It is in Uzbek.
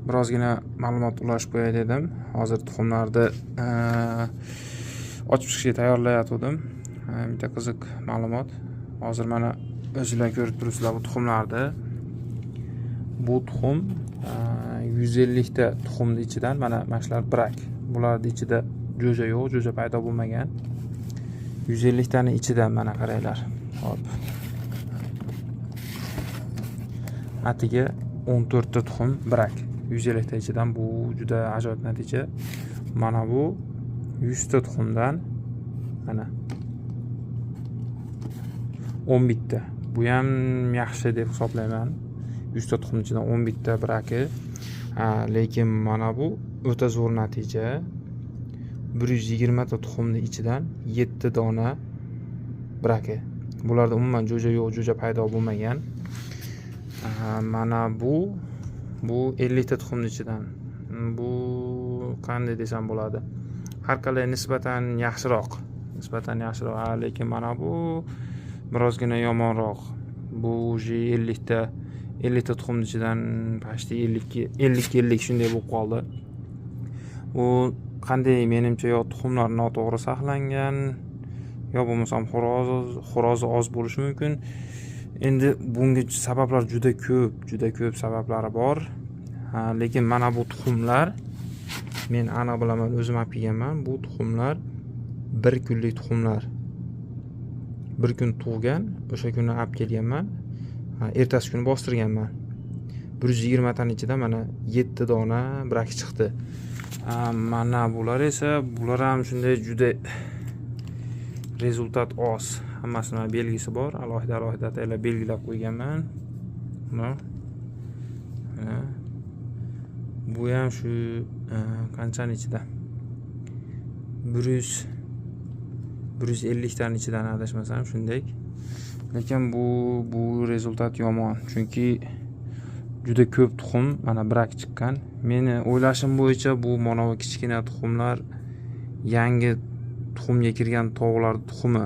Birozgina ma'lumot ulashib qo'yay dedim. Hozir tuxumlarni ochib chiqishga tayyorlayotgandim. Bitta qiziq ma'lumot. Hozir mana o'zinglar ko'rib turibsizlar bu tuxumlarni. Bu tuxum 150 ta tuxumni ichidan mana shular brak. Bularni ichida jo'ja yo'q, jo'ja paydo bo'lmagan. 150 tani ichidan mana qaranglar. Hop. Atiga 14 ta tuxum brak. 150 ta ichidan bu juda ajoyib natija. Mana bu 100 ta tuxumdan mana 11 ta. Bu ham yaxshi deb hisoblayman. 100 ta tuxum ichidan 11 ta braki. Lekin mana bu o'ta zo'r natija. 120 ta tuxumni ichidan 7 dona braki. Bularda umuman jo'ja yo'q, jo'ja paydo bo'lmagan. Mana bu 50 ta tuxumni ichidan. Bu qanday desam bo'ladi? Har qalay nisbatan yaxshiroq. Nisbatan yaxshiroq. Lekin mana bu birozgina yomonroq. Bu уже 50 ta tuxumni ichidan почти 50 shunday bo'lib qoldi. U qanday, menimcha, yo tuxumlar noto'g'ri saqlangan, yo bo'lmasam xo'rozi oz bo'lishi mumkin. Endi bunga sabablar juda ko'p, juda ko'p sabablari bor. Lekin mana bu tuxumlar, men aniq bilaman, o'zim olib kelganman. Bu tuxumlar bir kunlik tuxumlar. Bir kun tug'gan, o'sha kuni olib kelganman. Ertasi kuni bostirganman. 120 tani ichida mana 7 dona brak chiqdi. Mana bular esa, bular ham shunday juda rezultat oz. Hammasini belgisi bor, alohida alohida ataylab belgilab qo'yganman. Mana. Bu ham shu qanchani ichida? 150 tani ichidan adashmasam shunday. Lekin bu rezultat yomon, chunki juda ko'p tuxum mana brak chiqqan. Meni o'ylashim bo'yicha bu mana bu kichkina tuxumlar yangi tuxumga kirgan tovuqlar tuxumi.